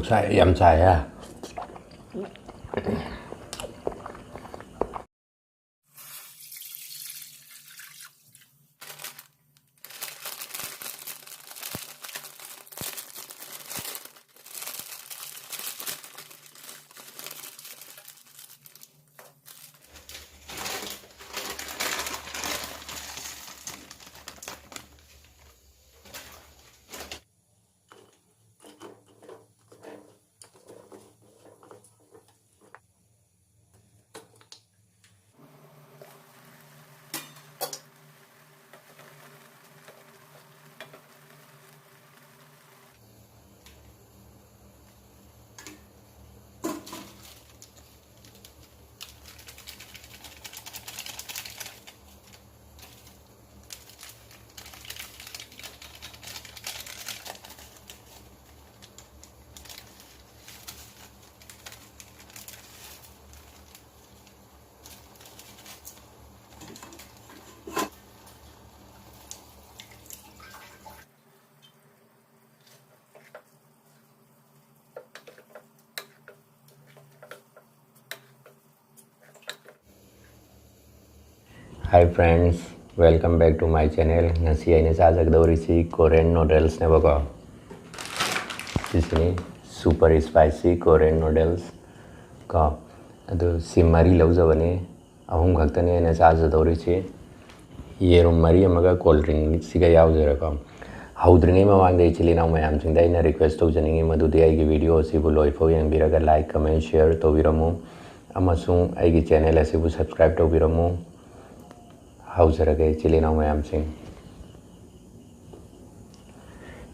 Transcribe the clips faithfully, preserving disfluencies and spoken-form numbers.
ꯁꯥꯏ, ꯌꯥꯝ ꯁꯥꯏ ꯍꯥ꯫ Hi friends, welcome back to my channel. ꯉꯁꯤ ꯑꯩꯅ ꯆꯥꯖꯒꯗꯧꯔꯤꯁꯤ Korean noodles ꯅꯦꯕꯀꯣ꯫ ꯁꯤꯁꯤꯅꯤ super spicy Korean noodles ꯀꯣ꯫ ꯑꯗꯨ ꯁꯤ ꯃꯔꯤ ꯂꯧꯖꯕꯅꯤ, ꯑꯍꯨꯝ ꯈꯛꯇꯅꯤ ꯑꯩꯅ ꯆꯥꯖꯗꯧꯔꯤꯁꯤ꯫ ꯌꯦꯔꯨꯝ ꯃꯔꯤ ꯑꯃꯒ cold drink ꯁꯤꯒ ꯌꯥꯎꯖꯔꯦꯀꯣ꯫ ꯍꯧꯗ꯭ꯔꯤꯉꯩ ꯃꯃꯥꯡꯗ ꯏꯆꯤꯜ ꯏꯅꯥꯎ ꯃꯌꯥꯝꯁꯤꯡꯗ ꯑꯩꯅ request ꯇꯧꯖꯅꯤꯡꯉꯤ ꯃꯗꯨꯗꯤ ꯑꯩꯒꯤ video ꯑꯁꯤꯕꯨ ꯂꯣꯏꯐꯥꯎ ꯌꯦꯡꯕꯤꯔꯒ like, comment, share ꯇꯧꯕꯤꯔꯝꯃꯨ꯫ ꯑꯃꯁꯨꯡ ꯑꯩꯒꯤ channel ꯑꯁꯤꯕꯨ subscribe ꯇꯧꯕꯤꯔꯝꯃꯨ꯫ ꯍꯧꯖꯔꯒꯦ ꯏꯆꯤꯜ ꯏꯅꯥꯎ ꯃꯌꯥꯝꯁꯤꯡ꯫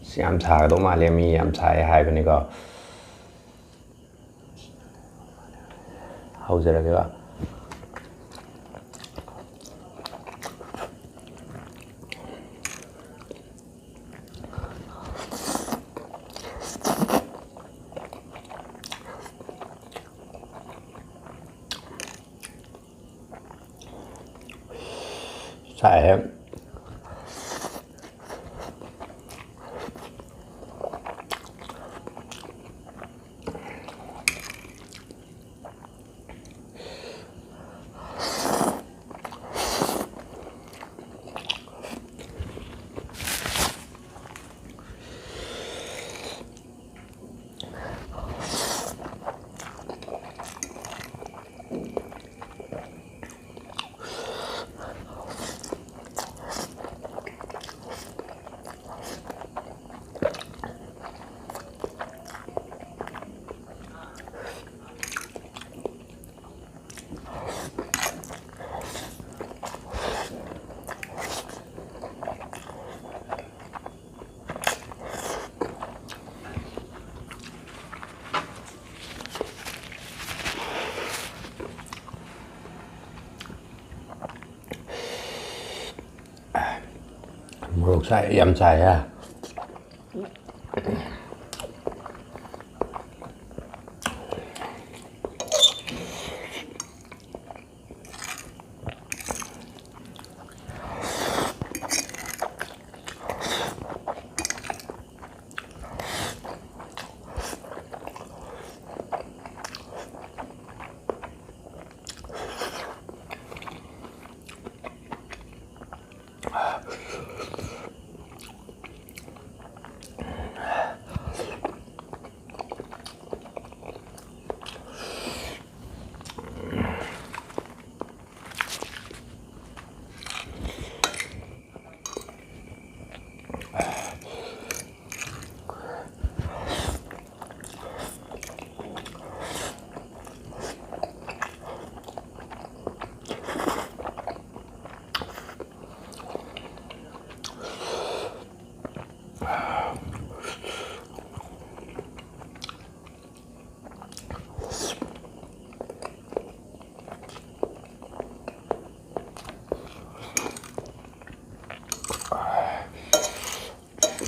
ꯁꯤ ꯌꯥꯝ ꯁꯥꯒꯗꯧ ꯃꯥꯜꯂꯦ, ꯃꯤ ꯌꯥꯝ ꯁꯥꯏ ꯍꯥꯏꯕꯅꯤꯀꯣ꯫ ꯍꯧꯖꯔꯒꯦꯀꯣ꯫ ꯁꯥꯏꯍꯦ꯫ ꯃꯣꯔꯣꯛ ꯆꯥꯏ, ꯌꯥꯝ ꯆꯥꯏ ꯍꯥ꯫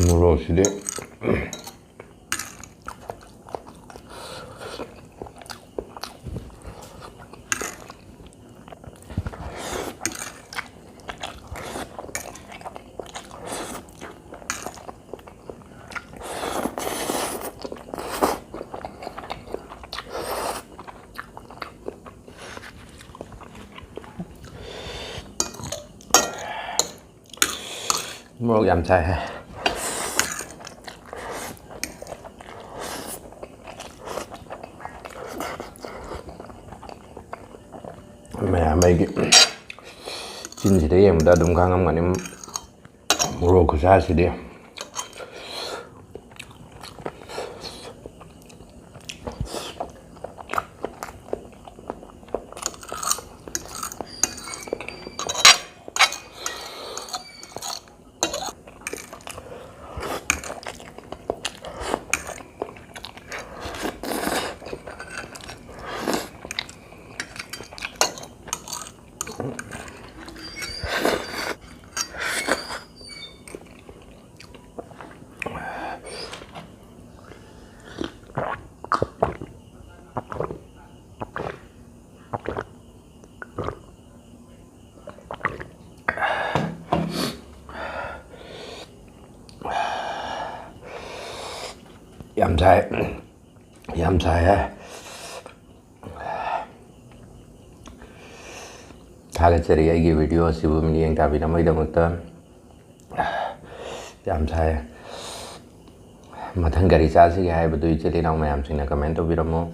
ꯃꯣꯔꯣꯛꯁꯤꯗꯤ꯫ ꯃꯣꯔꯣꯛ ꯌꯥꯝ ꯆꯥꯏꯍꯦ꯫ ꯃꯌꯥꯝ ꯑꯩꯒꯤ ꯆꯤꯟꯁꯤꯗ ꯌꯦꯡꯕꯗ ꯑꯗꯨꯝ ꯈꯪꯉꯝꯒꯅꯤ ꯃꯣꯔꯣꯛ ꯈꯨꯁꯥꯁꯤꯗꯤ꯫ ꯌꯥꯝ ꯁꯥꯏ, ꯌꯥꯝ ꯁꯥꯏ ꯍꯥꯏ꯫ ꯊꯥꯒꯠꯆꯔꯤ ꯑꯩꯒꯤ video ꯑꯁꯤꯕꯨ ꯃꯤꯠꯌꯦꯡ ꯇꯥꯕꯤꯅꯕꯒꯤꯗꯃꯛꯇ꯫ ꯌꯥꯝ ꯁꯥꯏ꯫ ꯃꯊꯪ ꯀꯔꯤ ꯆꯥꯁꯤꯒꯦ ꯍꯥꯏꯕꯗꯨ ꯏꯆꯤꯜ ꯏꯅꯥꯎ ꯃꯌꯥꯝꯁꯤꯡꯅ comment ꯇꯧꯕꯤꯔꯝꯃꯨ꯫